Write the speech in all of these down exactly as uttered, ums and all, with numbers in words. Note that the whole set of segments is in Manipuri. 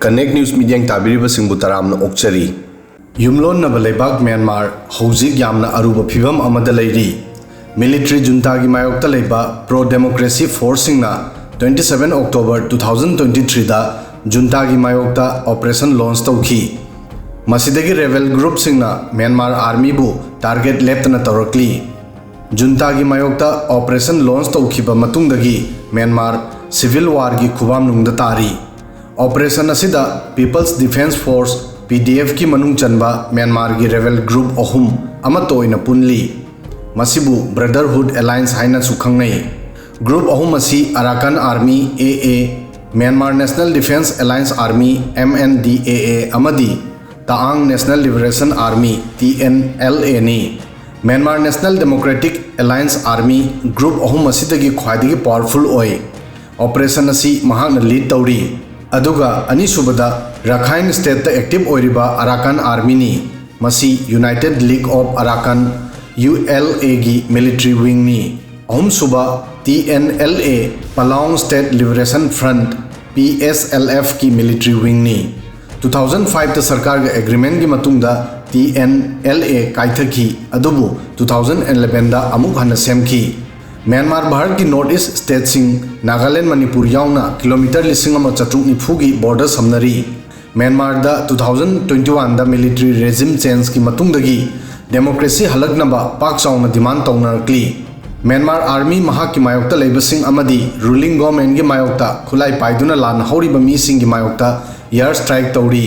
Connect News ꯃꯤꯠꯌꯦꯡ ꯇꯥꯕꯤꯔꯤꯕꯁꯤꯡꯕꯨ ꯇꯔꯥꯝꯅ ꯑꯣꯛꯆꯔꯤ꯫ ꯌꯨꯝꯂꯣꯟꯅꯕ ꯂꯩꯕꯥꯛ ꯃ꯭ꯌꯥꯟꯃꯥꯔ ꯍꯧꯖꯤꯛ ꯌꯥꯝꯅ ꯑꯔꯨꯕ ꯐꯤꯕꯝ ꯑꯃꯗ ꯂꯩꯔꯤ꯫ ꯃꯤꯂꯤꯇ꯭ꯔꯤ ꯖꯨꯟꯇꯥꯒꯤ ꯃꯥꯌꯣꯛꯇ ꯂꯩꯕ ꯄ꯭ꯔꯣ ꯗꯦꯃꯣꯀ꯭ꯔꯦꯁꯤ ꯐꯣꯔꯁꯁꯤꯡꯅ twenty seven October two thousand twenty three ꯗ ꯖꯨꯟꯇꯥꯒꯤ ꯃꯥꯌꯣꯛꯇ ꯑꯣꯄꯔꯦꯁꯟ ꯂꯣꯟꯆ ꯇꯧꯈꯤ꯫ ꯃꯁꯤꯗꯒꯤ ꯔꯦꯕꯦꯜ ꯒ꯭ꯔꯨꯞꯁꯤꯡꯅ ꯃ꯭ꯌꯥꯟꯃꯥꯔ ꯑꯥꯔꯃꯤꯕꯨ ꯇꯥꯔꯒꯦꯠ ꯂꯦꯞꯇꯅ ꯇꯧꯔꯛꯂꯤ꯫ ꯖꯨꯟꯇꯥꯒꯤ ꯃꯥꯌꯣꯛꯇ ꯑꯣꯄꯔꯦꯁꯟ ꯂꯣꯟꯆ ꯇꯧꯈꯤꯕ ꯃꯇꯨꯡꯗꯒꯤ ꯃ꯭ꯌꯥꯟꯃꯥꯔ ꯁꯤꯚꯤꯜ ꯋꯥꯔꯒꯤ ꯈꯨꯕꯥꯝꯅꯨꯡꯗ ꯇꯥꯔꯤ꯫ ꯑꯣꯄꯔꯦꯁꯟ ꯑꯁꯤꯗ ꯄꯤꯄꯜꯁ ꯗꯤꯐꯦꯟꯁ ꯐꯣꯔꯁ, ꯄꯤ ꯗꯤ ꯑꯦꯐꯀꯤ ꯃꯅꯨꯡ ꯆꯟꯕ ꯃ꯭ꯌꯥꯟꯃꯥꯔꯒꯤ ꯔꯦꯕꯦꯜ ꯒ꯭ꯔꯨꯞ ꯑꯍꯨꯝ ꯑꯃꯠꯇ ꯑꯣꯏꯅ ꯄꯨꯟꯂꯤ꯫ ꯃꯁꯤꯕꯨ ꯕ꯭ꯔꯗꯔꯍꯨꯗ ꯑꯦꯂꯥꯏꯟꯁ ꯍꯥꯏꯅꯁꯨ ꯈꯪꯅꯩ꯫ ꯒ꯭ꯔꯨꯞ ꯑꯍꯨꯝ ꯑꯁꯤ Arakan army, A A, Myanmar national defence alliance army, M N D A A, ꯑꯃꯗꯤ Ta'ang national liberation army, T N L ꯑꯦꯅꯤ꯫ Myanmar national democratic alliance army group ꯑꯍꯨꯝ ꯑꯁꯤꯗꯒꯤ ꯈ꯭ꯋꯥꯏꯗꯒꯤ ꯄꯥꯋꯔꯐꯨꯜ ꯑꯣꯏ꯫ ꯑꯣꯄꯔꯦꯁꯟ ꯑꯁꯤ ꯃꯍꯥꯛꯅ ꯂꯤꯗ ꯇꯧꯔꯤ꯫ ꯑꯗꯨꯒ ꯑꯅꯤꯁꯨꯕꯗ ꯔꯥꯈꯥꯏꯟ ꯁ꯭ꯇꯦꯠꯇ ꯑꯦꯛꯇꯤꯚ ꯑꯣꯏꯔꯤꯕ ꯑꯔꯥꯀꯥꯟ ꯑꯥꯔꯃꯤꯅꯤ꯫ ꯃꯁꯤ united league of Arakan, U L ꯑꯦꯒꯤ ꯃꯤꯂꯤꯇ꯭ꯔꯤ ꯋꯤꯡꯅꯤ꯫ ꯑꯍꯨꯝꯁꯨꯕ T N L A, Palaung state liberation front, P S L ꯑꯦꯐꯀꯤ ꯃꯤꯂꯤꯇ꯭ꯔꯤ ꯋꯤꯡꯅꯤ꯫ Two thousand five ꯇ ꯁꯔꯀꯥꯔꯒ ꯑꯦꯒ꯭ꯔꯤꯃꯦꯟꯒꯤ ꯃꯇꯨꯡꯗ ꯇꯤ ꯑꯦꯟ ꯑꯦꯜ ꯑꯦ ꯀꯥꯏꯊꯈꯤ, ꯑꯗꯨꯕꯨ two thousand eleven ꯗ ꯑꯃꯨꯛ ꯍꯟꯅ ꯁꯦꯝꯈꯤ꯫ ꯃ꯭ꯌꯥꯟꯃꯥꯔ ꯚꯥꯔꯠꯀꯤ ꯅꯣꯔꯠ ꯏꯁ ꯁ꯭ꯇꯦꯠꯁꯤꯡ ꯅꯥꯒꯥꯂꯦꯟ, ꯃꯅꯤꯄꯨꯔ ꯌꯥꯎꯅ ꯀꯤꯂꯣꯃꯤꯇꯔ ꯂꯤꯁꯤꯡ ꯑꯃ ꯆꯥꯇ꯭ꯔꯨꯛ ꯅꯤꯐꯨꯒꯤ ꯕꯣꯔꯗꯔ ꯁꯝꯅꯔꯤ꯫ ꯃ꯭ꯌꯥꯟꯃꯥꯔꯗ two thousand twenty one ꯗ ꯃꯤꯂꯤꯇ꯭ꯔꯤ ꯔꯦꯖꯤꯝ ꯆꯦꯟꯖꯀꯤ ꯃꯇꯨꯡꯗꯒꯤ ꯗꯦꯃꯣꯀ꯭ꯔꯦꯁꯤ ꯍꯜꯂꯛꯅꯕ ꯄꯥꯛ ꯆꯥꯎꯅ ꯗꯤꯃꯥꯟ ꯇꯧꯅꯔꯛꯂꯤ꯫ ꯃ꯭ꯌꯥꯟꯃꯥꯔ ꯑꯥꯔꯃꯤ ꯃꯍꯥꯛꯀꯤ ꯃꯥꯌꯣꯛꯇ ꯂꯩꯕꯁꯤꯡ ꯑꯃꯗꯤ ꯔꯨꯂꯤꯡ ꯒꯣꯔꯃꯦꯟꯒꯤ ꯃꯥꯌꯣꯛꯇ ꯈꯨꯠꯂꯥꯏ ꯄꯥꯏꯗꯨꯅ ꯂꯥꯟ ꯍꯧꯔꯤꯕ ꯃꯤꯁꯤꯡꯒꯤ ꯃꯥꯌꯣꯛꯇ ꯏꯌꯔ ꯁ꯭ꯇ꯭ꯔꯥꯏꯛ ꯇꯧꯔꯤ꯫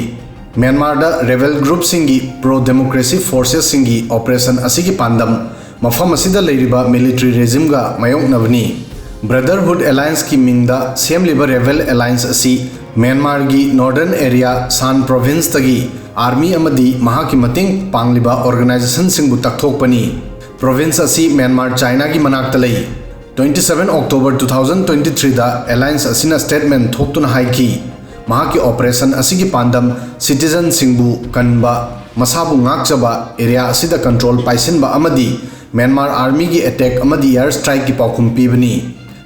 ꯃ꯭ꯌꯥꯟꯃꯥꯔꯗ ꯔꯦꯕꯦꯜ ꯒ꯭ꯔꯨꯞꯁꯤꯡꯒꯤ ꯄ꯭ꯔꯣ ꯗꯦꯃꯣꯀ꯭ꯔꯦꯁꯤ ꯐꯣꯔꯁꯦꯁꯁꯤꯡꯒꯤ ꯑꯣꯄꯔꯦꯁꯟ ꯑꯁꯤꯒꯤ ꯄꯥꯟꯗꯝ ꯃꯐꯝ ꯑꯁꯤꯗ ꯂꯩꯔꯤꯕ ꯃꯤꯂꯤꯇ꯭ꯔꯤ ꯔꯦꯖꯤꯝꯒ ꯃꯥꯌꯣꯛꯅꯕꯅꯤ꯫ ꯕ꯭ꯔꯗꯔꯍꯨꯗ ꯑꯦꯂꯥꯏꯟꯁꯀꯤ ꯃꯤꯡꯗ ꯁꯦꯝꯂꯤꯕ ꯔꯦꯕꯦꯜ ꯑꯦꯂꯥꯏꯟꯁ ꯑꯁꯤ ꯃ꯭ꯌꯥꯟꯃꯥꯔꯒꯤ ꯅꯣꯔꯗꯔꯟ ꯑꯦꯔꯤꯌꯥ ꯁꯥꯟ ꯄ꯭ꯔꯣꯚꯤꯟꯁꯇꯒꯤ ꯑꯥꯔꯃꯤ ꯑꯃꯗꯤ ꯃꯍꯥꯛꯀꯤ ꯃꯇꯦꯡ ꯄꯥꯡꯂꯤꯕ ꯑꯣꯔꯒꯅꯥꯏꯖꯦꯁꯟꯁꯤꯡꯕꯨ ꯇꯛꯊꯣꯛꯄꯅꯤ꯫ ꯄ꯭ꯔꯣꯚꯤꯟꯁ ꯑꯁꯤ ꯃ꯭ꯌꯥꯟꯃꯥꯔ ꯆꯥꯏꯅꯥꯒꯤ ꯃꯅꯥꯛꯇ ꯂꯩ꯫ Twenty seven October two thousand twenty three ꯗ ꯑꯦꯂꯥꯏꯟꯁ ꯑꯁꯤꯅ ꯁ꯭ꯇꯦꯠꯃꯦꯟ ꯊꯣꯛꯇꯨꯅ ꯍꯥꯏꯈꯤ, ꯃꯍꯥꯛꯀꯤ ꯑꯣꯄꯔꯦꯁꯟ ꯑꯁꯤꯒꯤ ꯄꯥꯟꯗꯝ ꯁꯤꯇꯤꯖꯟꯁꯤꯡꯕꯨ ꯀꯟꯕ, ꯃꯁꯥꯕꯨ ꯉꯥꯛꯆꯕ, ꯑꯦꯔꯤꯌꯥ ꯑꯁꯤꯗ ꯀꯟꯇ꯭ꯔꯣꯜ ꯄꯥꯏꯁꯤꯟꯕ ꯑꯃꯗꯤ ꯃ꯭ꯌꯥꯟꯃꯥꯔ ꯑꯥꯔꯃꯤꯒꯤ ꯑꯦꯇꯦꯛ ꯑꯃꯗꯤ ꯑꯦꯌꯔ ꯁ꯭ꯇ꯭ꯔꯥꯏꯛꯀꯤ ꯄꯥꯎꯈꯨꯝ ꯄꯤꯕꯅꯤ꯫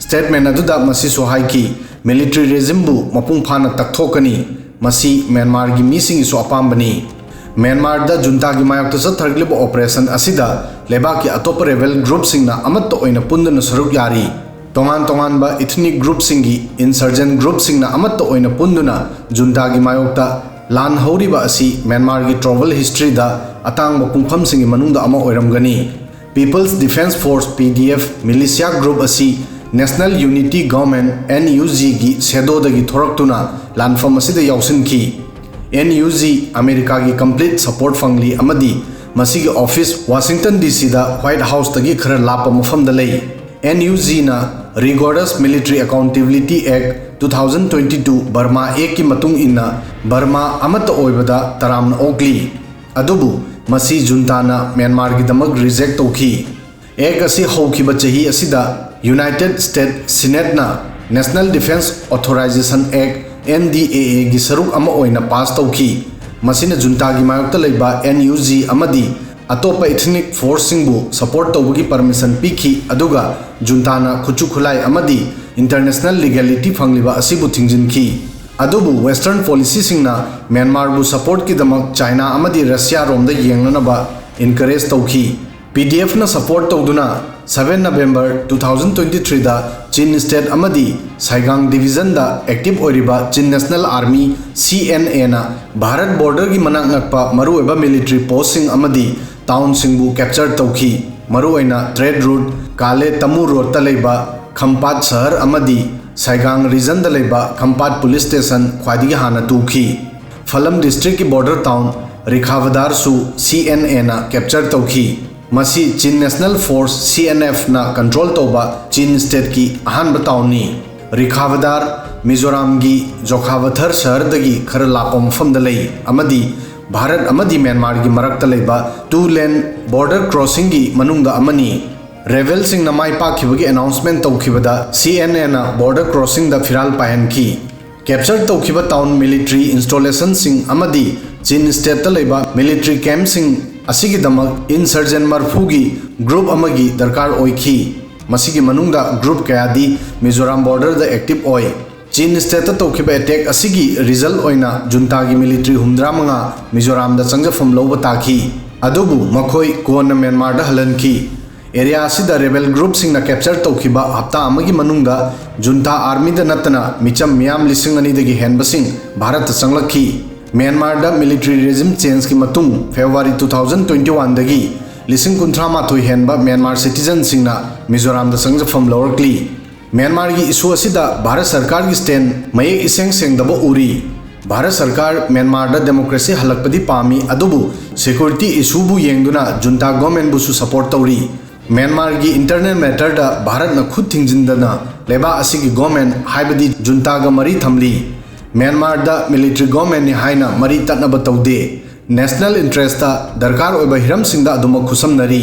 ꯁ꯭ꯇꯦꯠꯃꯦꯟ ꯑꯗꯨꯗ ꯃꯁꯤꯁꯨ ꯍꯥꯏꯈꯤ, ꯃꯤꯂꯤꯇ꯭ꯔꯤ ꯔꯦꯖꯤꯝꯕꯨ ꯃꯄꯨꯡ ꯐꯥꯅ ꯇꯛꯊꯣꯛꯀꯅꯤ꯫ ꯃꯁꯤ ꯃ꯭ꯌꯥꯟꯃꯥꯔꯒꯤ ꯃꯤꯁꯤꯡꯒꯤꯁꯨ ꯑꯄꯥꯝꯕꯅꯤ꯫ ꯃ꯭ꯌꯥꯟꯃꯥꯔꯗ ꯖꯨꯟꯇꯥꯒꯤ ꯃꯥꯌꯣꯛꯇ ꯆꯠꯊꯔꯛꯂꯤꯕ operation ꯑꯁꯤꯗ ꯂꯩꯕꯥꯛꯀꯤ ꯑꯇꯣꯞꯄ rebel groupꯁꯤꯡꯅ ꯑꯃꯠꯇ ꯑꯣꯏꯅ ꯄꯨꯟꯗꯨꯅ ꯁꯔꯨꯛ ꯌꯥꯔꯤ꯫ ꯇꯣꯉꯥꯟ ꯇꯣꯉꯥꯟꯕ ethnic groupꯁꯤꯡꯒꯤ insurgent groupꯁꯤꯡꯅ ꯑꯃꯠꯇ ꯑꯣꯏꯅ ꯄꯨꯟꯗꯨꯅ ꯖꯨꯟꯇꯥꯒꯤ ꯃꯥꯌꯣꯛꯇ ꯂꯥꯟ ꯍꯧꯔꯤꯕ ꯑꯁꯤ ꯃ꯭ꯌꯥꯟꯃꯥꯔꯒꯤ tribal historyꯗ ꯑꯇꯥꯡꯕ ꯄꯨꯡꯐꯝꯁꯤꯡꯒꯤ ꯃꯅꯨꯡꯗ ꯑꯃ ꯑꯣꯏꯔꯝꯒꯅꯤ꯫ People's Defence Force, P D F, militia group ꯑꯁꯤ National Unity Government, N U Gꯒꯤ shadowꯗꯒꯤ ꯊꯣꯔꯛꯇꯨꯅ ꯂꯥꯟꯐꯝ ꯑꯁꯤꯗ ꯌꯥꯎꯁꯤꯟꯈꯤ꯫ N U G ꯑꯃꯦꯔꯤꯀꯥꯒꯤ complete support ꯐꯪꯂꯤ ꯑꯃꯗꯤ ꯃꯁꯤꯒꯤ office Washington D Cꯗ White Houseꯇꯒꯤ ꯈꯔ ꯂꯥꯞꯄ ꯃꯐꯝꯗ ꯂꯩ꯫ N U Gꯅ Rigorous Military Accountability Act two thousand twenty two, Burma Actꯀꯤ ꯃꯇꯨꯡ ꯏꯟꯅ ꯕꯔꯃꯥ ꯑꯃꯠꯇ ꯑꯣꯏꯕꯗ ꯇꯔꯥꯝꯅ ꯑꯣꯛꯂꯤ꯫ ꯑꯗꯨꯕꯨ ꯃꯁꯤ ꯖꯨꯟꯇꯥꯅ ꯃ꯭ꯌꯥꯟꯃꯥꯔꯒꯤꯗꯃꯛ reject ꯇꯧꯈꯤ꯫ Act ꯑꯁꯤ ꯍꯧꯈꯤꯕ ꯆꯍꯤ ꯑꯁꯤꯗ United States Senateꯅ National Defence Authorization Act, N D A Aꯒꯤ ꯁꯔꯨꯛ ꯑꯃ ꯑꯣꯏꯅ pass ꯇꯧꯈꯤ꯫ ꯃꯁꯤꯅ ꯖꯨꯟꯇꯥꯒꯤ ꯃꯥꯌꯣꯛꯇ ꯂꯩꯕ N U G ꯑꯃꯗꯤ ꯑꯇꯣꯞꯄ ethnic forceꯁꯤꯡꯕꯨ support ꯇꯧꯕꯒꯤ permission ꯄꯤꯈꯤ, ꯑꯗꯨꯒ ꯖꯨꯟꯇꯥꯅ ꯈꯨꯠꯁꯨ ꯈꯨꯠꯂꯥꯏ ꯑꯃꯗꯤ international legality ꯐꯪꯂꯤꯕ ꯑꯁꯤꯕꯨ ꯊꯤꯡꯖꯤꯟꯈꯤ꯫ ꯑꯗꯨꯕꯨ Western policyꯁꯤꯡꯅ ꯃ꯭ꯌꯥꯟꯃꯥꯔꯕꯨ supportꯀꯤꯗꯃꯛ ꯆꯥꯏꯅꯥ ꯑꯃꯗꯤ ꯔꯁꯤꯌꯥꯔꯣꯝꯗ ꯌꯦꯡꯅꯅꯕ encourage ꯇꯧꯈꯤ꯫ P D Fꯅ support ꯇꯧꯗꯨꯅ seven November two thousand twenty threeꯗ Chin State ꯑꯃꯗꯤ Saigang Divisionꯗ active ꯑꯣꯏꯔꯤꯕ Chin National Army, C N Aꯅ Bharat borderꯒꯤ ꯃꯅꯥꯛ ꯅꯛꯄ ꯃꯔꯨꯑꯣꯏꯕ military postꯁꯤꯡ ꯑꯃꯗꯤ townꯁꯤꯡꯕꯨ capture ꯇꯧꯈꯤ꯫ ꯃꯔꯨꯑꯣꯏꯅ trade route ꯀꯥꯂꯦ ꯇꯃꯨ roadꯇ ꯂꯩꯕ ꯈꯝꯄꯥꯠ ꯁꯍꯔ ꯑꯃꯗꯤ Saigang regionꯗ ꯂꯩꯕ ꯈꯝꯄꯥꯠ police station ꯈ꯭ꯋꯥꯏꯗꯒꯤ ꯍꯥꯟꯅ ꯇꯨꯈꯤ꯫ ꯐꯂꯝ districtꯀꯤ border town ꯔꯤꯈꯥꯕꯗꯥꯔꯁꯨ C N Aꯅ capture ꯇꯧꯈꯤ꯫ ꯃꯁꯤ Chin National Force, C N Fꯅ control ꯇꯧꯕ Chin Stateꯀꯤ ꯑꯍꯥꯟꯕ townꯅꯤ꯫ ꯔꯤꯈꯥꯕꯗꯥꯔ ꯃꯤꯖꯣꯔꯥꯝꯒꯤ ꯖꯣꯈꯥꯕꯊꯔ ꯁꯍꯔꯗꯒꯤ ꯈꯔ ꯂꯥꯞꯄ ꯃꯐꯝꯗ ꯂꯩ ꯑꯃꯗꯤ ꯚꯥꯔꯠ ꯑꯃꯗꯤ ꯃ꯭ꯌꯥꯟꯃꯥꯔꯒꯤ ꯃꯔꯛꯇ ꯂꯩꯕ two lane border crossingꯒꯤ ꯃꯅꯨꯡꯗ ꯑꯃꯅꯤ꯫ Rebelꯁꯤꯡꯅ ꯃꯥꯏ ꯄꯥꯛꯈꯤꯕꯒꯤ announcement ꯇꯧꯈꯤꯕꯗ C N Aꯅ border crossingꯗ ꯐꯤꯔꯥꯜ ꯄꯥꯏꯍꯟꯈꯤ꯫ Capture ꯇꯧꯈꯤꯕ town military installationꯁꯤꯡ ꯑꯃꯗꯤ Chin Stateꯇ ꯂꯩꯕ military campꯁꯤꯡ ꯑꯁꯤꯒꯤꯗꯃꯛ insurgent ꯃꯔꯐꯨꯒꯤ group ꯑꯃꯒꯤ ꯗꯔꯀꯥꯔ ꯑꯣꯏꯈꯤ꯫ ꯃꯁꯤꯒꯤ ꯃꯅꯨꯡꯗ group ꯀꯌꯥꯗꯤ ꯃꯤꯖꯣꯔꯥꯝ borderꯗ active ꯑꯣꯏ꯫ ꯆꯤꯟ ꯁ꯭ꯇꯦꯠꯇ ꯇꯧꯈꯤꯕ ꯑꯦꯇꯦꯛ ꯑꯁꯤꯒꯤ ꯔꯤꯖꯜ ꯑꯣꯏꯅ ꯖꯨꯟꯇꯥꯒꯤ ꯃꯤꯂꯤꯇ꯭ꯔꯤ ꯍꯨꯝꯗ꯭ꯔꯥ ꯃꯉꯥ ꯃꯤꯖꯣꯔꯥꯝꯗ ꯆꯪꯖꯐꯝ ꯂꯧꯕ ꯇꯥꯈꯤ꯫ ꯑꯗꯨꯕꯨ ꯃꯈꯣꯏ ꯀꯣꯟꯅ ꯃ꯭ꯌꯥꯟꯃꯥꯔꯗ ꯍꯜꯍꯟꯈꯤ꯫ ꯑꯦꯔꯤꯌꯥ ꯑꯁꯤꯗ ꯔꯦꯕꯦꯜ ꯒ꯭ꯔꯨꯞꯁꯤꯡꯅ ꯀꯦꯞꯆꯔ ꯇꯧꯈꯤꯕ ꯍꯞꯇꯥ ꯑꯃꯒꯤ ꯃꯅꯨꯡꯗ ꯖꯨꯟꯇꯥ ꯑꯥꯔꯃꯤꯗ ꯅꯠꯇꯅ ꯃꯤꯆꯝ ꯃꯤꯌꯥꯝ ꯂꯤꯁꯤꯡ ꯑꯅꯤꯗꯒꯤ ꯍꯦꯟꯕꯁꯤꯡ ꯚꯥꯔꯠꯇ ꯆꯪꯂꯛꯈꯤ꯫ ꯃ꯭ꯌꯥꯟꯃꯥꯔꯗ ꯃꯤꯂꯤꯇ꯭ꯔꯤ ꯔꯦꯖꯤꯝ ꯆꯦꯟꯖꯀꯤ ꯃꯇꯨꯡ ꯐꯦꯕ꯭ꯔꯨꯋꯥꯔꯤ ꯇꯨ ꯊꯥꯎꯖꯟ ꯇ꯭ꯋꯦꯟꯇꯤ ꯋꯥꯟꯗꯒꯤ ꯂꯤꯁꯤꯡ ꯀꯨꯟꯊ꯭ꯔꯥ ꯃꯥꯊꯣꯏ ꯍꯦꯟꯕ ꯃ꯭ꯌꯥꯟꯃꯥꯔ ꯁꯤꯇꯤꯖꯟꯁꯤꯡꯅ ꯃꯤꯖꯣꯔꯥꯝꯗ ꯆꯪꯖꯐꯝ ꯂꯧꯔꯛꯂꯤ꯫ ꯃ꯭ꯌꯥꯟꯃꯥꯔꯒꯤ ꯏꯁꯨ ꯑꯁꯤꯗ ꯚꯥꯔꯠ ꯁꯔꯀꯥꯔꯒꯤ ꯁ꯭ꯇꯦꯟ ꯃꯌꯦꯛ ꯏꯁꯦꯡ ꯁꯦꯡꯗꯕ ꯎꯔꯤ꯫ ꯚꯥꯔꯠ ꯁꯔꯀꯥꯔ ꯃ꯭ꯌꯥꯟꯃꯥꯔꯗ ꯗꯦꯃꯣꯀ꯭ꯔꯦꯁꯤ ꯍꯜꯂꯛꯄꯗꯤ ꯄꯥꯝꯃꯤ, ꯑꯗꯨꯕꯨ ꯁꯦꯀ꯭ꯌꯨꯔꯤꯇꯤ ꯏꯁꯨꯕꯨ ꯌꯦꯡꯗꯨꯅ ꯖꯨꯟꯇꯥ ꯒꯣꯔꯃꯦꯟꯕꯨꯁꯨ ꯁꯄꯣꯔꯠ ꯇꯧꯔꯤ꯫ ꯃ꯭ꯌꯥꯟꯃꯥꯔꯒꯤ ꯏꯟꯇꯔꯅꯦꯜ ꯃꯦꯇꯔꯗ ꯚꯥꯔꯠꯅ ꯈꯨꯠ ꯊꯤꯡꯖꯤꯟꯗꯅ ꯂꯩꯕꯥꯛ ꯑꯁꯤꯒꯤ ꯒꯣꯔꯃꯦꯟ, ꯍꯥꯏꯕꯗꯤ ꯖꯨꯟꯇꯥꯒ ꯃꯔꯤ ꯊꯝꯂꯤ꯫ ꯃ꯭ꯌꯥꯟꯃꯥꯔꯗ ꯃꯤꯂꯤꯇ꯭ꯔꯤ ꯒꯣꯔꯃꯦꯟꯅꯤ ꯍꯥꯏꯅ ꯃꯔꯤ ꯇꯠꯅꯕ ꯇꯧꯗꯦ꯫ ꯅꯦꯁꯅꯦꯜ ꯏꯟꯇꯔꯦꯁꯇ ꯗꯔꯀꯥꯔ ꯑꯣꯏꯕ ꯍꯤꯔꯝꯁꯤꯡꯗ ꯑꯗꯨꯃꯛ ꯈꯨꯠꯁꯝꯅꯔꯤ꯫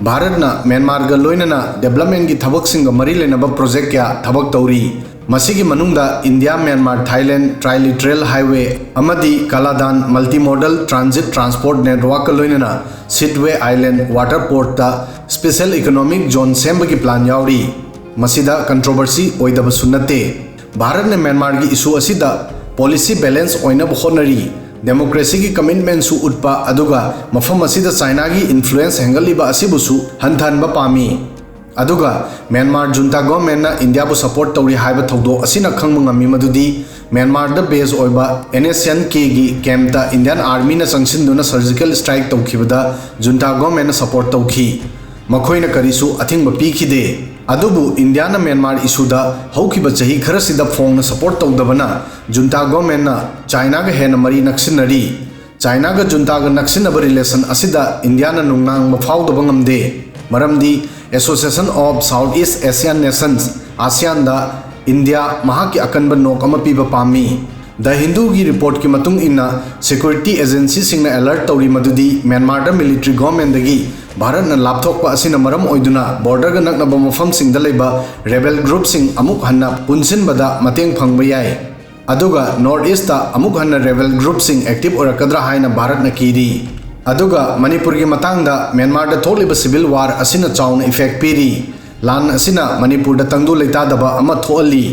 ꯚꯥꯔꯠꯅ ꯃ꯭ꯌꯥꯟꯃꯥꯔꯒ ꯂꯣꯏꯅꯅ ꯗꯦꯕꯂꯞꯃꯦꯟꯒꯤ ꯊꯕꯛꯁꯤꯡꯒ ꯃꯔꯤ ꯂꯩꯅꯕ ꯄ꯭ꯔꯣꯖꯦꯛ ꯀꯌꯥ ꯊꯕꯛ ꯇꯧꯔꯤ꯫ ꯃꯁꯤꯒꯤ ꯃꯅꯨꯡꯗ India, Myanmar, Thailand trilateral highway ꯑꯃꯗꯤ Kaladan multi modal transit transport ꯅꯦꯠꯋꯥꯔꯛꯀ ꯂꯣꯏꯅꯅ ꯁꯤꯗꯋꯦ ꯑꯥꯏꯂꯦꯟ ꯋꯥꯇꯔ ꯄꯣꯔꯠꯇ ꯁ꯭ꯄꯦꯁꯦꯜ ꯏꯀꯣꯅꯣꯃꯤꯛ ꯖꯣꯟ ꯁꯦꯝꯕꯒꯤ ꯄ꯭ꯂꯥꯟ ꯌꯥꯎꯔꯤ꯫ ꯃꯁꯤꯗ ꯀꯟꯇ꯭ꯔꯣꯚꯔꯁꯤ ꯑꯣꯏꯗꯕꯁꯨ ꯅꯠꯇꯦ꯫ ꯚꯥꯔꯠꯅ ꯃ꯭ꯌꯥꯟꯃꯥꯔꯒꯤ ꯏꯁꯨ ꯑꯁꯤꯗ ꯄꯣꯂꯤꯁꯤ ꯕꯦꯂꯦꯟꯁ ꯑꯣꯏꯅꯕ ꯍꯣꯠꯅꯔꯤ꯫ ꯗꯦꯃꯣꯀ꯭ꯔꯦꯁꯤꯒꯤ ꯀꯃꯤꯠꯃꯦꯟꯁꯨ ꯎꯠꯄ, ꯑꯗꯨꯒ ꯃꯐꯝ ꯑꯁꯤꯗ ꯆꯥꯏꯅꯥꯒꯤ ꯏꯟꯐ꯭ꯂꯨꯌꯦꯟꯁ ꯍꯦꯟꯒꯠꯂꯤꯕ ꯑꯁꯤꯕꯨꯁꯨ ꯍꯟꯊꯍꯟꯕ ꯄꯥꯝꯃꯤ꯫ ꯑꯗꯨꯒ ꯃ꯭ꯌꯥꯟꯃꯥꯔ ꯖꯨꯟꯇꯥ ꯒꯣꯔꯃꯦꯟꯅ ꯏꯟꯗꯤꯌꯥꯕꯨ ꯁꯄꯣꯔꯠ ꯇꯧꯔꯤ ꯍꯥꯏꯕ ꯊꯧꯗꯣꯛ ꯑꯁꯤꯅ ꯈꯪꯕ ꯉꯝꯃꯤ ꯃꯗꯨꯗꯤ ꯃ꯭ꯌꯥꯟꯃꯥꯔꯗ ꯕꯦꯖ ꯑꯣꯏꯕ ꯑꯦꯟ ꯑꯦꯁ ꯑꯦꯟ ꯀꯦꯒꯤ ꯀꯦꯝꯞꯇ ꯏꯟꯗꯤꯌꯥꯟ ꯑꯥꯔꯃꯤꯅ ꯆꯪꯁꯤꯟꯗꯨꯅ ꯁꯔꯖꯤꯀꯦꯜ ꯁ꯭ꯇ꯭ꯔꯥꯏꯛ ꯇꯧꯈꯤꯕꯗ ꯖꯨꯟꯇꯥ ꯒꯣꯔꯃꯦꯟꯅ ꯁꯄꯣꯔꯠ ꯇꯧꯈꯤ꯫ ꯃꯈꯣꯏꯅ ꯀꯔꯤꯁꯨ ꯑꯊꯤꯡꯕ ꯄꯤꯈꯤꯗꯦ꯫ ꯑꯗꯨꯕꯨ ꯏꯟꯗꯤꯌꯥꯅ ꯃ꯭ꯌꯥꯟꯃꯥꯔ ꯏꯁꯨꯗ ꯍꯧꯈꯤꯕ ꯆꯍꯤ ꯈꯔꯁꯤꯗ ꯐꯣꯡꯅ ꯁꯄꯣꯔꯠ ꯇꯧꯗꯕꯅ ꯖꯨꯟꯇꯥ ꯒꯣꯔꯃꯦꯟꯅ ꯆꯥꯏꯅꯥꯒ ꯍꯦꯟꯅ ꯃꯔꯤ ꯅꯛꯁꯤꯟꯅꯔꯤ꯫ ꯆꯥꯏꯅꯥꯒ ꯖꯨꯟꯇꯥꯒ ꯅꯛꯁꯤꯟꯅꯕ ꯔꯤꯂꯦꯁꯟ ꯑꯁꯤꯗ ꯏꯟꯗꯤꯌꯥꯅ ꯅꯨꯡꯅꯥꯡꯕ ꯐꯥꯎꯗꯕ ꯉꯝꯗꯦ꯫ ꯃꯔꯝꯗꯤ Association of Southeast Asian Nations, ꯑꯥꯁꯤꯌꯥꯟꯗ ꯏꯟꯗꯤꯌꯥ ꯃꯍꯥꯛꯀꯤ ꯑꯀꯟꯕ ꯅꯣꯛ ꯑꯃ ꯄꯤꯕ ꯄꯥꯝꯃꯤ꯫ ꯗ ꯍꯤꯟꯗꯨꯒꯤ ꯔꯤꯄꯣꯔꯠꯀꯤ ꯃꯇꯨꯡ ꯏꯟꯅ, ꯁꯦꯀ꯭ꯌꯨꯔꯤꯇꯤ ꯑꯦꯖꯦꯟꯁꯤꯁꯤꯡꯅ ꯑꯦꯂꯔꯠ ꯇꯧꯔꯤ ꯃꯗꯨꯗꯤ ꯃ꯭ꯌꯥꯟꯃꯥꯔꯗ ꯃꯤꯂꯤꯇꯔꯤ ꯒꯣꯔꯃꯦꯟꯗꯒꯤ ꯚꯥꯔꯠꯅ ꯂꯥꯞꯊꯣꯛꯄ ꯑꯁꯤꯅ ꯃꯔꯝ ꯑꯣꯏꯗꯨꯅ ꯕꯣꯔꯗꯔꯒ ꯅꯛꯅꯕ ꯃꯐꯝꯁꯤꯡꯗ ꯂꯩꯕ ꯔꯦꯕꯦꯜ ꯒ꯭ꯔꯨꯞꯁꯤꯡ ꯑꯃꯨꯛ ꯍꯟꯅ ꯄꯨꯟꯁꯤꯟꯕꯗ ꯃꯇꯦꯡ ꯐꯪꯕ ꯌꯥꯏ꯫ ꯑꯗꯨꯒ ꯅꯣꯔꯠ ꯏꯁꯇ ꯑꯃꯨꯛ ꯍꯟꯅ ꯔꯦꯕꯦꯜ ꯒ꯭ꯔꯨꯞꯁꯤꯡ ꯑꯦꯛꯇꯤꯚ ꯑꯣꯏꯔꯛꯀꯗ꯭ꯔꯥ ꯍꯥꯏꯅ ꯚꯥꯔꯠꯅ ꯀꯤꯔꯤ꯫ ꯑꯗꯨꯒ ꯃꯅꯤꯄꯨꯔꯒꯤ ꯃꯇꯥꯡꯗ, ꯃ꯭ꯌꯥꯟꯃꯥꯔꯗ ꯊꯣꯛꯂꯤꯕ ꯁꯤꯚꯤꯜ ꯋꯥꯔ ꯑꯁꯤꯅ ꯆꯥꯎꯅ ꯏꯐꯦꯛ ꯄꯤꯔꯤ꯫ ꯂꯥꯟ ꯑꯁꯤꯅ ꯃꯅꯤꯄꯨꯔꯗ ꯇꯪꯗꯨ ꯂꯩꯇꯥꯗꯕ ꯑꯃ ꯊꯣꯛꯍꯜꯂꯤ꯫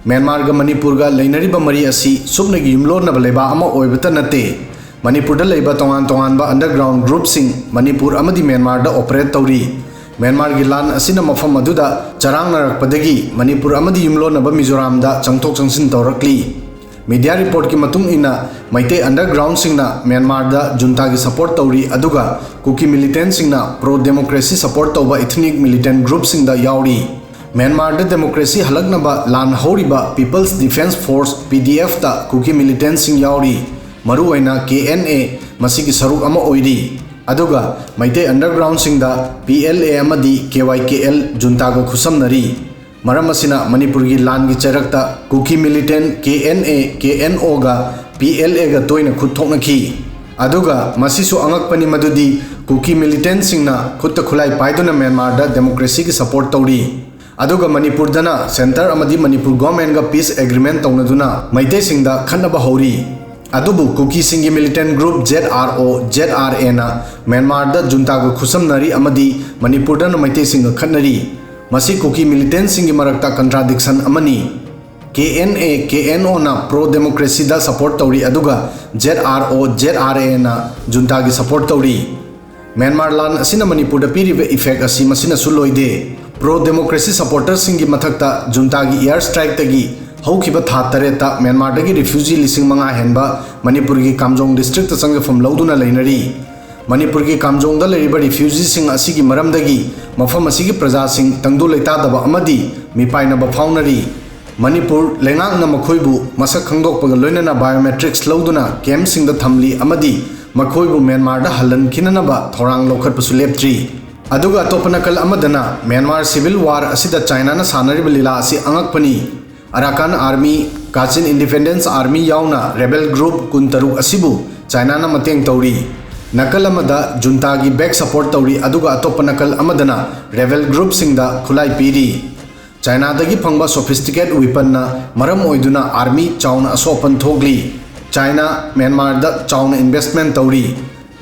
ꯃ꯭ꯌꯥꯟꯃꯥꯔꯒ ꯃꯅꯤꯄꯨꯔꯒ ꯂꯩꯅꯔꯤꯕ ꯃꯔꯤ ꯑꯁꯤ ꯁꯨꯞꯅꯒꯤ ꯌꯨꯝꯂꯣꯟꯅꯕ ꯂꯩꯕꯥꯛ ꯑꯃ ꯑꯣꯏꯕꯇ ꯅꯠꯇꯦ, ꯃꯅꯤꯄꯨꯔꯗ ꯂꯩꯕ ꯇꯣꯉꯥꯟ ꯇꯣꯉꯥꯟꯕ underground groupꯁꯤꯡ ꯃꯅꯤꯄꯨꯔ ꯑꯃꯗꯤ ꯃ꯭ꯌꯥꯟꯃꯥꯔꯗ operate ꯇꯧꯔꯤ꯫ ꯃ꯭ꯌꯥꯟꯃꯥꯔꯒꯤ ꯂꯥꯟ ꯑꯁꯤꯅ ꯃꯐꯝ ꯑꯗꯨꯗ ꯆꯔꯥꯡꯅꯔꯛꯄꯗꯒꯤ ꯃꯅꯤꯄꯨꯔ ꯑꯃꯗꯤ ꯌꯨꯝꯂꯣꯟꯅꯕ ꯃꯤꯖꯣꯔꯥꯝꯗ ꯆꯪꯊꯣꯛ ꯆꯪꯁꯤꯟ ꯇꯧꯔꯛꯂꯤ꯫ Media reportꯀꯤ ꯃꯇꯨꯡ ꯏꯟꯅ, ꯃꯩꯇꯩ undergroundꯁꯤꯡꯅ ꯃ꯭ꯌꯥꯟꯃꯥꯔꯗ ꯖꯨꯟꯇꯥꯒꯤ support ꯇꯧꯔꯤ, ꯑꯗꯨꯒ ꯀꯨꯀꯤ militantꯁꯤꯡꯅ pro democracy support ꯇꯧꯕ ethnic militant groupꯁꯤꯡꯗ ꯌꯥꯎꯔꯤ꯫ ꯃ꯭ꯌꯥꯟꯃꯥꯔꯗ democracy ꯍꯜꯂꯛꯅꯕ ꯂꯥꯟ ꯍꯧꯔꯤꯕ People's Defence Force, PDFꯇ ꯀꯨꯀꯤ militantꯁꯤꯡ ꯌꯥꯎꯔꯤ꯫ ꯃꯔꯨꯑꯣꯏꯅ KNA ꯃꯁꯤꯒꯤ ꯁꯔꯨꯛ ꯑꯃ ꯑꯣꯏꯔꯤ꯫ ꯑꯗꯨꯒ ꯃꯩꯇꯩ undergroundꯁꯤꯡꯗ PLA ꯑꯃꯗꯤ KYKL ꯖꯨꯟꯇꯥꯒ ꯈꯨꯠꯁꯝꯅꯔꯤ꯫ ꯃꯔꯝ ꯑꯁꯤꯅ ꯃꯅꯤꯄꯨꯔꯒꯤ ꯂꯥꯟꯒꯤ ꯆꯩꯔꯛꯇ ꯀꯨꯀꯤ militant KNA, KNOꯒ PLAꯒ ꯇꯣꯏꯅ ꯈꯨꯠ ꯊꯣꯛꯅꯈꯤ꯫ ꯑꯗꯨꯒ ꯃꯁꯤꯁꯨ ꯑꯉꯛꯄꯅꯤ ꯃꯗꯨꯗꯤ ꯀꯨꯀꯤ militantꯁꯤꯡꯅ ꯈꯨꯠꯇ ꯈꯨꯠꯂꯥꯏ ꯄꯥꯏꯗꯨꯅ ꯃ꯭ꯌꯥꯟꯃꯥꯔꯗ democracyꯒꯤ support ꯇꯧꯔꯤ꯫ ꯑꯗꯨꯒ ꯃꯅꯤꯄꯨꯔꯗꯅ centre ꯑꯃꯗꯤ ꯃꯅꯤꯄꯨꯔ governmentꯒ peace agreement ꯇꯧꯅꯗꯨꯅ ꯃꯩꯇꯩꯁꯤꯡꯗ ꯈꯠꯅꯕ ꯍꯧꯔꯤ꯫ ꯑꯗꯨꯕꯨ ꯀꯨꯀꯤꯁꯤꯡꯒꯤ militant group ZRO, ZRAꯅ ꯃ꯭ꯌꯥꯟꯃꯥꯔꯗ ꯖꯨꯟꯇꯥꯒ ꯈꯨꯠꯁꯝꯅꯔꯤ ꯑꯃꯗꯤ ꯃꯅꯤꯄꯨꯔꯗꯅ ꯃꯩꯇꯩꯁꯤꯡꯒ ꯈꯠꯅꯔꯤ꯫ ꯃꯁꯤ ꯀꯨꯀꯤ militantꯁꯤꯡꯒꯤ ꯃꯔꯛꯇ contradiction ꯑꯃꯅꯤ꯫ KNA, KNOꯅ pro democracyꯗ support ꯇꯧꯔꯤ, ꯑꯗꯨꯒ ZRO, ZRAꯅ ꯖꯨꯟꯇꯥꯒꯤ support ꯇꯧꯔꯤ꯫ ꯃ꯭ꯌꯥꯟꯃꯥꯔ ꯂꯥꯟ ꯑꯁꯤꯅ ꯃꯅꯤꯄꯨꯔꯗ ꯄꯤꯔꯤꯕ effect ꯑꯁꯤ ꯃꯁꯤꯅꯁꯨ ꯂꯣꯏꯗꯦ꯫ Pro democracy supporterꯁꯤꯡꯒꯤ ꯃꯊꯛꯇ ꯖꯨꯟꯇꯥꯒꯤ air strikeꯇꯒꯤ ꯍꯧꯈꯤꯕ ꯊꯥ ꯇꯔꯦꯠꯇ ꯃ꯭ꯌꯥꯟꯃꯥꯔꯗꯒꯤ refugee ꯂꯤꯁꯤꯡ ꯃꯉꯥ ꯍꯦꯟꯕ ꯃꯅꯤꯄꯨꯔꯒꯤ ꯀꯥꯝꯖꯣꯡ districtꯇ ꯆꯪꯖꯐꯝ ꯂꯧꯗꯨꯅ ꯂꯩꯅꯔꯤ꯫ ꯃꯅꯤꯄꯨꯔꯒꯤ ꯀꯥꯝꯖꯣꯡꯗ ꯂꯩꯔꯤꯕ refugeeꯁꯤꯡ ꯑꯁꯤꯒꯤ ꯃꯔꯝꯗꯒꯤ ꯃꯐꯝ ꯑꯁꯤꯒꯤ ꯄ꯭ꯔꯖꯥꯁꯤꯡ ꯇꯪꯗꯨ ꯂꯩꯇꯥꯗꯕ ꯑꯃꯗꯤ ꯃꯤꯄꯥꯏꯅꯕ ꯐꯥꯎꯅꯔꯤ꯫ ꯃꯅꯤꯄꯨꯔ ꯂꯩꯉꯥꯛꯅ ꯃꯈꯣꯏꯕꯨ ꯃꯁꯛ ꯈꯪꯗꯣꯛꯄꯒ ꯂꯣꯏꯅꯅ biometrics ꯂꯧꯗꯨꯅ campꯁꯤꯡꯗ ꯊꯝꯂꯤ ꯑꯃꯗꯤ ꯃꯈꯣꯏꯕꯨ ꯃ꯭ꯌꯥꯟꯃꯥꯔꯗ ꯍꯜꯍꯟꯈꯤꯅꯅꯕ ꯊꯧꯔꯥꯡ ꯂꯧꯈꯠꯄꯁꯨ ꯂꯦꯞꯇ꯭ꯔꯤ꯫ ꯑꯗꯨꯒ ꯑꯇꯣꯞꯄ ꯅꯥꯀꯜ ꯑꯃꯗꯅ ꯃ꯭ꯌꯥꯟꯃꯥꯔ civil war ꯑꯁꯤꯗ ꯆꯥꯏꯅꯥꯅ ꯁꯥꯟꯅꯔꯤꯕ ꯂꯤꯂꯥ ꯑꯁꯤ ꯑꯉꯛꯄꯅꯤ꯫ Arakan Army, Kachin Independence Army ꯌꯥꯎꯅ rebel group ꯀꯨꯟꯇꯔꯨꯛ ꯑꯁꯤꯕꯨ ꯆꯥꯏꯅꯥꯅ ꯃꯇꯦꯡ ꯇꯧꯔꯤ꯫ ꯅꯥꯀꯜ ꯑꯃꯗ ꯖꯨꯟꯇꯥꯒꯤ back support ꯇꯧꯔꯤ, ꯑꯗꯨꯒ ꯑꯇꯣꯞꯄ ꯅꯥꯀꯜ ꯑꯃꯗꯅ rebel groupꯁꯤꯡꯗ ꯈꯨꯠꯂꯥꯏ ꯄꯤꯔꯤ꯫ ꯆꯥꯏꯅꯥꯗꯒꯤ ꯐꯪꯕ sophisticate weaponꯅ ꯃꯔꯝ ꯑꯣꯏꯗꯨꯅ army ꯆꯥꯎꯅ ꯑꯁꯣꯛ ꯑꯄꯟ ꯊꯣꯛꯂꯤ꯫ ꯆꯥꯏꯅꯥ ꯃ꯭ꯌꯥꯟꯃꯥꯔꯗ ꯆꯥꯎꯅ investment ꯇꯧꯔꯤ꯫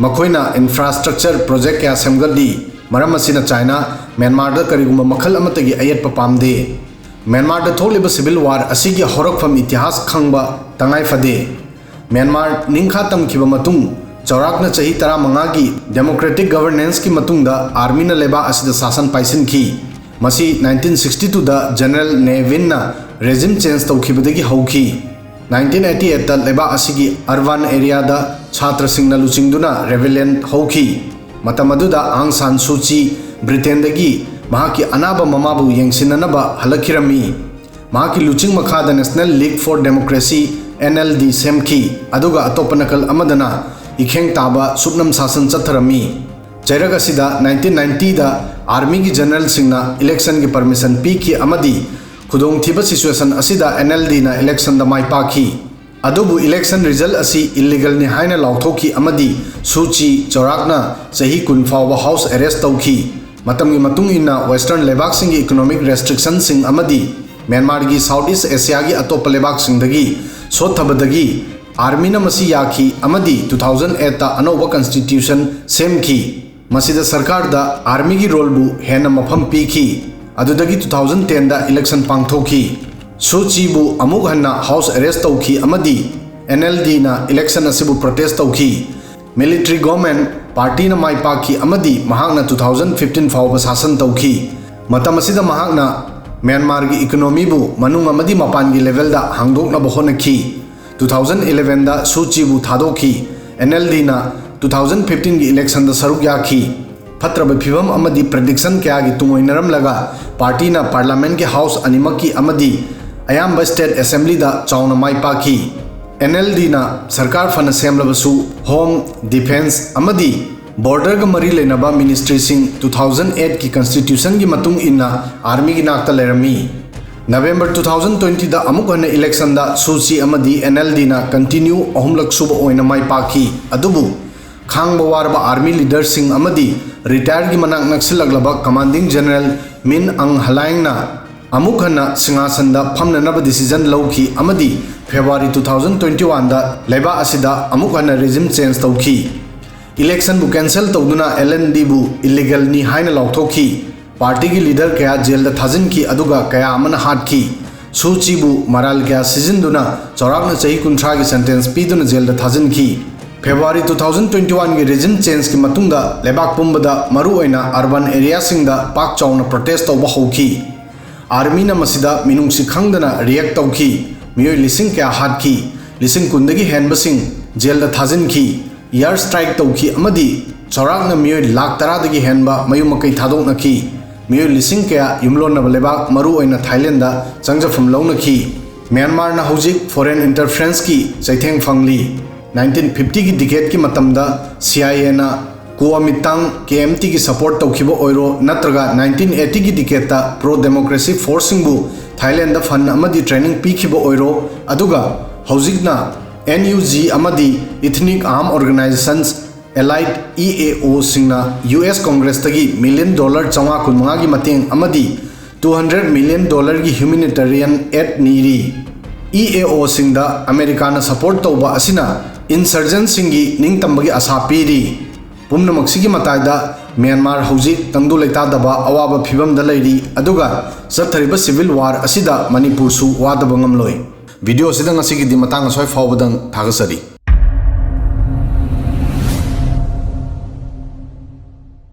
ꯃꯈꯣꯏꯅ infrastructure project ꯀꯌꯥ ꯁꯦꯝꯒꯠꯂꯤ꯫ ꯃꯔꯝ ꯑꯁꯤꯅ ꯆꯥꯏꯅꯥ ꯃ꯭ꯌꯥꯟꯃꯥꯔꯗ ꯀꯔꯤꯒꯨꯝꯕ ꯃꯈꯜ ꯑꯃꯠꯇꯒꯤ ꯑꯌꯦꯠꯄ ꯄꯥꯝꯗꯦ꯫ ꯃ꯭ꯌꯥꯟꯃꯥꯔꯗ ꯊꯣꯛꯂꯤꯕ civil war ꯑꯁꯤꯒꯤ ꯍꯧꯔꯛꯐꯝ ꯏꯇꯤꯍꯥꯁ ꯈꯪꯕ ꯇꯉꯥꯏ ꯐꯗꯦ꯫ ꯃ꯭ꯌꯥꯟꯃꯥꯔ ꯅꯤꯡꯈꯥ ꯇꯝꯈꯤꯕ ꯃꯇꯨꯡ, ꯆꯥꯎꯔꯥꯛꯅ ꯆꯍꯤ ꯇꯔꯥꯃꯉꯥꯒꯤ democratic governanceꯀꯤ ꯃꯇꯨꯡꯗ armyꯅ ꯂꯩꯕꯥꯛ ꯑꯁꯤꯗ ꯁꯥꯁꯟ ꯄꯥꯏꯁꯤꯟꯈꯤ꯫ ꯃꯁꯤ nineteen sixty twoꯗ General Ne Winꯅ regime change ꯇꯧꯈꯤꯕꯗꯒꯤ ꯍꯧꯈꯤ꯫ Nineteen eighty eightꯇ ꯂꯩꯕꯥꯛ ꯑꯁꯤꯒꯤ urban areaꯗ ꯁꯥꯇ꯭ꯔꯁꯤꯡꯅ ꯂꯨꯆꯤꯡꯗꯨꯅ rebellion ꯍꯧꯈꯤ꯫ ꯃꯇꯝ ꯑꯗꯨꯗ ꯑꯥꯡ ꯁꯥꯟ ꯁꯨ ꯆꯤ ꯕ꯭ꯔꯤꯇꯦꯟꯗꯒꯤ ꯃꯍꯥꯛꯀꯤ ꯑꯅꯥꯕ ꯃꯃꯥꯕꯨ ꯌꯦꯡꯁꯤꯟꯅꯅꯕ ꯍꯜꯂꯛꯈꯤꯔꯝꯃꯤ꯫ ꯃꯍꯥꯛꯀꯤ ꯂꯨꯆꯤꯡ ꯃꯈꯥꯗ National League for Democracy, NLD, ꯁꯦꯝꯈꯤ, ꯑꯗꯨꯒ ꯑꯇꯣꯞꯄ ꯅꯥꯀꯜ ꯑꯃꯗꯅ ꯏꯈꯦꯡ ꯇꯥꯕ ꯁꯨꯞꯅꯝ ꯁꯥꯁꯟ ꯆꯠꯊꯔꯝꯃꯤ꯫ ꯆꯩꯔꯛ ꯑꯁꯤꯗ nineteen ninetyꯗ armyꯒꯤ generalꯁꯤꯡꯅ electionꯒꯤ permission ꯄꯤꯈꯤ ꯑꯃꯗꯤ ꯈꯨꯗꯣꯡꯊꯤꯕ situation ꯑꯁꯤꯗ NLDꯅ electionꯗ ꯃꯥꯏ ꯄꯥꯛꯈꯤ꯫ ꯑꯗꯨꯕꯨ election result ꯑꯁꯤ illegalꯅꯤ ꯍꯥꯏꯅ ꯂꯥꯎꯊꯣꯛꯈꯤ ꯑꯃꯗꯤ ꯁꯨ ꯆꯤ ꯆꯥꯎꯔꯥꯛꯅ ꯆꯍꯤ ꯀꯨꯟ ꯐꯥꯎꯕ house arrest ꯇꯧꯈꯤ꯫ ꯃꯇꯝꯒꯤ ꯃꯇꯨꯡ ꯏꯟꯅ Western ꯂꯩꯕꯥꯛꯁꯤꯡꯒꯤ economic restrictionꯁꯤꯡ ꯑꯃꯗꯤ ꯃ꯭ꯌꯥꯟꯃꯥꯔꯒꯤ South East Asiaꯒꯤ ꯑꯇꯣꯞꯄ ꯂꯩꯕꯥꯛꯁꯤꯡꯗꯒꯤ ꯁꯣꯠꯊꯕꯗꯒꯤ armyꯅ ꯃꯁꯤ ꯌꯥꯈꯤ ꯑꯃꯗꯤ two thousand eightꯇ ꯑꯅꯧꯕ constitution ꯁꯦꯝꯈꯤ꯫ ꯃꯁꯤꯗ ꯁꯔꯀꯥꯔꯗ armyꯒꯤ roleꯕꯨ ꯍꯦꯟꯅ ꯃꯐꯝ ꯄꯤꯈꯤ꯫ ꯑꯗꯨꯗꯒꯤ two thousand tenꯗ election ꯄꯥꯡꯊꯣꯛꯈꯤ꯫ ꯁꯨ ꯆꯤꯕꯨ ꯑꯃꯨꯛ ꯍꯟꯅ house arrest ꯇꯧꯈꯤ ꯑꯃꯗꯤ NLDꯅ election ꯑꯁꯤꯕꯨ protest ꯇꯧꯈꯤ꯫ Military government partyꯅ ꯃꯥꯏ ꯄꯥꯛꯈꯤ ꯑꯃꯗꯤ ꯃꯍꯥꯛꯅ two thousand fifteen ꯐꯥꯎꯕ ꯁꯥꯁꯟ ꯇꯧꯈꯤ꯫ ꯃꯇꯝ ꯑꯁꯤꯗ ꯃꯍꯥꯛꯅ ꯃ꯭ꯌꯥꯟꯃꯥꯔꯒꯤ economyꯕꯨ ꯃꯅꯨꯡ ꯑꯃꯗꯤ ꯃꯄꯥꯟꯒꯤ levelꯗ ꯍꯥꯡꯗꯣꯛꯅꯕ ꯍꯣꯠꯅꯈꯤ꯫ Two thousand elevenꯗ ꯁꯨ ꯆꯤꯕꯨ ꯊꯥꯗꯣꯛꯈꯤ꯫ NLDꯅ two thousand fifteenꯒꯤ electionꯗ ꯁꯔꯨꯛ ꯌꯥꯈꯤ꯫ ꯐꯠꯇ꯭ꯔꯕ ꯐꯤꯚꯝ ꯑꯃꯗꯤ prediction ꯀꯌꯥꯒꯤ ꯇꯨꯡꯑꯣꯏꯅꯔꯝꯂꯒ partyꯅ parliamentꯀꯤ house ꯑꯅꯤꯃꯛꯀꯤ ꯑꯃꯗꯤ ꯑꯌꯥꯝꯕ state assemblyꯗ ꯆꯥꯎꯅ ꯃꯥꯏ ꯄꯥꯛꯈꯤ꯫ NLDꯅ ꯁꯔꯀꯥꯔ ꯐꯅ ꯁꯦꯝꯂꯕꯁꯨ home, defence ꯑꯃꯗꯤ borderꯒ ꯃꯔꯤ ꯂꯩꯅꯕ ministryꯁꯤꯡ two thousand eightꯀꯤ constitutionꯒꯤ ꯃꯇꯨꯡ ꯏꯟꯅ armyꯒꯤ ꯅꯥꯛꯇ ꯂꯩꯔꯝꯃꯤ꯫ November two thousand twentyꯗ ꯑꯃꯨꯛ ꯍꯟꯅ electionꯗ ꯁꯨ ꯆꯤ ꯑꯃꯗꯤ NLDꯅ continue ꯑꯍꯨꯝꯂꯛ ꯁꯨꯕ ꯑꯣꯏꯅ ꯃꯥꯏ ꯄꯥꯛꯈꯤ꯫ ꯑꯗꯨꯕꯨ ꯈꯥꯡꯕ ꯋꯥꯔꯕ army leaderꯁꯤꯡ ꯑꯃꯗꯤ retireꯒꯤ ꯃꯅꯥꯛ ꯅꯛꯁꯤꯜꯂꯛꯂꯕ commanding general Min Aung Hlaingꯅ ꯑꯃꯨꯛ ꯍꯟꯅ ꯁꯤꯡꯍꯥꯁꯟꯗ ꯐꯝꯅꯅꯕ decision ꯂꯧꯈꯤ ꯑꯃꯗꯤ February two thousand twenty oneꯗ ꯂꯩꯕꯥꯛ ꯑꯁꯤꯗ ꯑꯃꯨꯛ ꯍꯟꯅ regime change ꯇꯧꯈꯤ꯫ Electionꯕꯨ cancel ꯇꯧꯗꯨꯅ LNDꯕꯨ illegalꯅꯤ ꯍꯥꯏꯅ ꯂꯥꯎꯊꯣꯛꯈꯤ꯫ ꯄꯥꯔꯇꯤꯒꯤ ꯂꯤꯗꯔ ꯀꯌꯥ ꯖꯦꯜꯗ ꯊꯥꯖꯤꯟꯈꯤ, ꯑꯗꯨꯒ ꯀꯌꯥ ꯑꯃꯅ ꯍꯥꯠꯈꯤ꯫ ꯁꯨ ꯆꯤꯕꯨ ꯃꯔꯥꯜ ꯀꯌꯥ ꯁꯤꯖꯤꯟꯗꯨꯅ ꯆꯥꯎꯔꯥꯛꯅ ꯆꯍꯤ ꯀꯨꯟꯊ꯭ꯔꯥꯒꯤ ꯁꯦꯟꯇꯦꯟꯁ ꯄꯤꯗꯨꯅ ꯖꯦꯜꯗ ꯊꯥꯖꯤꯟꯈꯤ꯫ ꯐꯦꯕ꯭ꯔꯨꯋꯥꯔꯤ two thousand twenty oneꯒꯤ ꯔꯤꯖꯤꯝ ꯆꯦꯟꯖꯀꯤ ꯃꯇꯨꯡꯗ ꯂꯩꯕꯥꯛ ꯄꯨꯝꯕꯗ ꯃꯔꯨꯑꯣꯏꯅ ꯑꯔꯕꯟ ꯑꯦꯔꯤꯌꯥꯁꯤꯡꯗ ꯄꯥꯛ ꯆꯥꯎꯅ ꯄ꯭ꯔꯣꯇꯦꯁ ꯇꯧꯕ ꯍꯧꯈꯤ꯫ ꯑꯥꯔꯃꯤꯅ ꯃꯁꯤꯗ ꯃꯤꯅꯨꯡꯁꯤ ꯈꯪꯗꯅ ꯔꯤꯌꯦꯛ ꯇꯧꯈꯤ꯫ ꯃꯤꯑꯣꯏ ꯂꯤꯁꯤꯡ ꯀꯌꯥ ꯍꯥꯠꯈꯤ꯫ ꯂꯤꯁꯤꯡ ꯀꯨꯟꯗꯒꯤ ꯍꯦꯟꯕꯁꯤꯡ ꯖꯦꯜꯗ ꯊꯥꯖꯤꯟꯈꯤ꯫ ꯏꯌꯥꯔ ꯁ꯭ꯇ꯭ꯔꯥꯏꯛ ꯇꯧꯈꯤ ꯑꯃꯗꯤ ꯆꯥꯎꯔꯥꯛꯅ ꯃꯤꯑꯣꯏ ꯂꯥꯈ ꯇꯔꯥꯗꯒꯤ ꯍꯦꯟꯕ ꯃꯌꯨꯝ ꯃꯀꯩ ꯊꯥꯗꯣꯛꯅꯈꯤ꯫ ꯃꯤꯑꯣꯏ ꯂꯤꯁꯤꯡ ꯀꯌꯥ ꯌꯨꯝꯂꯣꯟꯅꯕ ꯂꯩꯕꯥꯛ, ꯃꯔꯨꯑꯣꯏꯅ ꯊꯥꯏꯂꯦꯟꯗꯗ ꯆꯪꯖꯐꯝ ꯂꯧꯅꯈꯤ꯫ ꯃ꯭ꯌꯥꯟꯃꯥꯔꯅ ꯍꯧꯖꯤꯛ ꯐꯣꯔꯦꯟ ꯏꯟꯇꯔꯐꯔꯦꯟꯁꯀꯤ ꯆꯩꯊꯦꯡ ꯐꯪꯂꯤ꯫ Nineteen fiftyꯒꯤ ꯗꯤꯀꯦꯠꯀꯤ ꯃꯇꯝꯗ ꯁꯤ ꯑꯥꯏ ꯑꯦꯅ ꯀꯨꯑꯣꯃꯤꯇꯥꯡ, ꯀꯦ ꯑꯦꯝ ꯇꯤꯒꯤ ꯁꯄꯣꯔꯠ ꯇꯧꯈꯤꯕ ꯑꯣꯏꯔꯣ, ꯅꯠꯇ꯭ꯔꯒ nineteen eightyꯒꯤ ꯗꯤꯀꯦꯠꯇ ꯄ꯭ꯔꯣ ꯗꯦꯃꯣꯀ꯭ꯔꯦꯁꯤ ꯐꯣꯔꯁꯁꯤꯡꯕꯨ ꯊꯥꯏꯂꯦꯟꯗ ꯐꯟ ꯑꯃꯗꯤ ꯇ꯭ꯔꯦꯅꯤꯡ ꯄꯤꯈꯤꯕ ꯑꯣꯏꯔꯣ, ꯑꯗꯨꯒ ꯍꯧꯖꯤꯛꯅ ꯑꯦꯟ ꯌꯨ ꯖꯤ ꯑꯃꯗꯤ Ethnic Armed Organizations, Allied, E A O ꯁꯤꯡꯅ ꯌꯨ ꯑꯦꯁ ꯀꯣꯡꯒ꯭ꯔꯦꯁꯇꯒꯤ ꯃꯤꯂꯤꯌꯟ ꯗꯣꯂꯔ ꯆꯥꯝꯃꯉꯥ ꯀꯨꯟꯃꯉꯥꯒꯤ ꯃꯇꯦꯡ ꯑꯃꯗꯤ two hundred million dollarꯒꯤ humanitarian aid ꯅꯤꯔꯤ꯫ E ꯑꯦ ꯑꯣꯁꯤꯡꯗ ꯑꯃꯦꯔꯤꯀꯥꯅ ꯁꯄꯣꯔꯠ ꯇꯧꯕ ꯑꯁꯤꯅ ꯏꯟꯁꯔꯖꯦꯟꯁꯤꯡꯒꯤ ꯅꯤꯡꯇꯝꯕꯒꯤ ꯑꯁꯥ ꯄꯤꯔꯤ꯫ ꯄꯨꯝꯅꯃꯛꯁꯤꯒꯤ ꯃꯇꯥꯏꯗ ꯃ꯭ꯌꯥꯟꯃꯥꯔ ꯍꯧꯖꯤꯛ ꯇꯪꯗꯨ ꯂꯩꯇꯥꯗꯕ ꯑꯋꯥꯕ ꯐꯤꯕꯝꯗ ꯂꯩꯔꯤ, ꯑꯗꯨꯒ ꯆꯠꯊꯔꯤꯕ ꯁꯤꯚꯤꯜ ꯋꯥꯔ ꯑꯁꯤꯗ ꯃꯅꯤꯄꯨꯔꯁꯨ ꯋꯥꯗꯕ ꯉꯝꯂꯣꯏ꯫ ꯚꯤꯗꯤꯑꯣ ꯑꯁꯤꯗ ꯉꯁꯤꯒꯤꯗꯤ ꯃꯇꯥꯡ ꯑꯁ꯭ꯋꯥꯏ ꯐꯥꯎꯕꯗꯪ ꯊꯥꯒꯠꯆꯔꯤ꯫